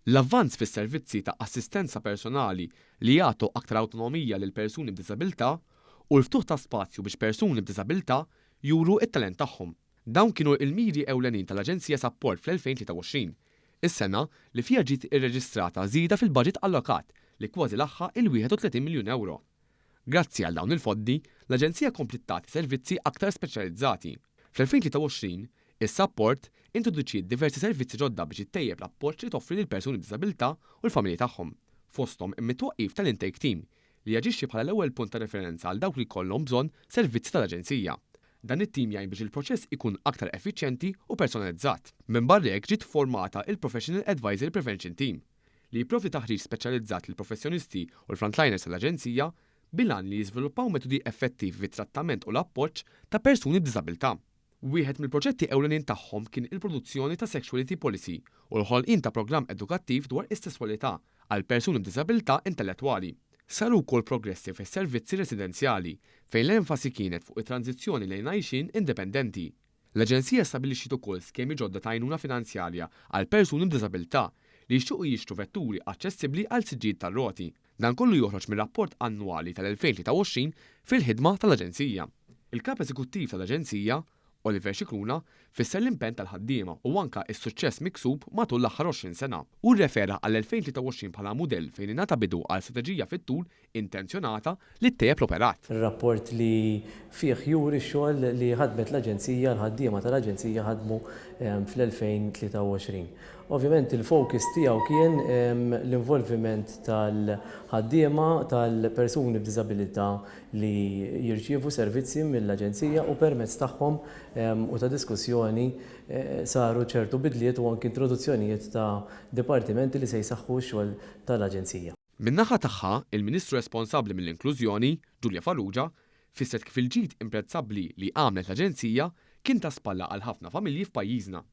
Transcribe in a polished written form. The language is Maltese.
L-avvanz fis-servizzi ta' assistenza personali li jagħtu aktar awtonomija lil persuni b'diżabilità u l-ftuħ ta' spazju biex persuni b'diżabilità juru t-talent tagħhom. Dawn kienu l-miri ewlenin tal-Aġenzija Sapport fl-2023, is-sena li fiha ġiet irreġistrata żieda fil-baġit allokat li kważi laħħaq il-31 miljun ewro. Grazzi għal dawn il-foddi, l-Aġenzija kompliet tagħti servizzi aktar speċjalizzati. Fl-2023, is-Sapport introduċiet diversi servizzi ġodda biex ittejjeb l-appoġġ li toffri lill-persuni b'diżabilità u l-familji tagħhom, fosthom mit-twaqqif tal-Intake Team, li jaġixxi bħala l-ewwel punt ta' referenza għal dawk li jkollhom bżonn servizzi tal-Aġenzija. Dan it-tim jgħin biex il-proċess ikun aktar effiċjenti u personalizzat. Minbarra hekk ġiet formata il-Professional Advisory Prevention Team, li jipprovdi taħriġ speċjalizzat lill-professjonisti u l-frontliners tal-Aġenzija bil-għan li jiżviluppaw metodi effettivi fit-trattament u l-appoġġ ta' persuni b'diżabilità. Wieħed mill-proġetti ewlenin tagħhom kien il-produzzjoni ta' Sexuality Policy u l-ħolqien ta' programm edukattiv dwar is-sesswalità għal persuni b'diżabilità intellettwali. Saru wkoll progressi fis-servizzi residenzjali, fejn l-enfasi kienet fuq it-tranżizzjoni lejn għajxien indipendenti. L-Aġenzija stabbilixxiet ukoll skemi ġodda ta' għajnuna finanzjarja għal persuni b'diżabilità li jixtiequ jixtru vetturi aċċessibbli għal siġġijiet tar-roti. Dan kollu joħroġ mir-rapport annwali tal-2023 fil-ħidma tal-Aġenzija. Il-Kap Eżekuttiv tal-Aġenzija, Oliver Scicluna, fisser l-impenn tal-ħaddiema u anka s-suċċess miksub matul l-aħħar 20 sena. Hu rrefera għall-2023 bħala mudell fejn ingħata bidu għal strateġija fit-tul intenzjonata li ttejjeb l-operat. Rapport li fih juri x-xogħol li ħadmet l-Aġenzija, l-ħaddiema tal-Aġenzija ħadmu fl-2023. Ovvjament il-focus tiegħu kien l-involviment tal-ħaddiema, tal-persuni b'diżabilità li jirċievu servizzi mill-Aġenzija u permezz tagħhom u ta' diskussjoni saru ċertu bidliet u anki introduzzjonijiet ta' dipartimenti li se jsaħħu x-xogħol tal-Aġenzija. Min-naħa tagħha, il-Ministru responsabbli mill-Inklużjoni, Julia Farrugia, fissret kif il-ġid imprezzabbli li għamlet l-Aġenzija kien ta' spalla għal ħafna familji f'pajjiżna.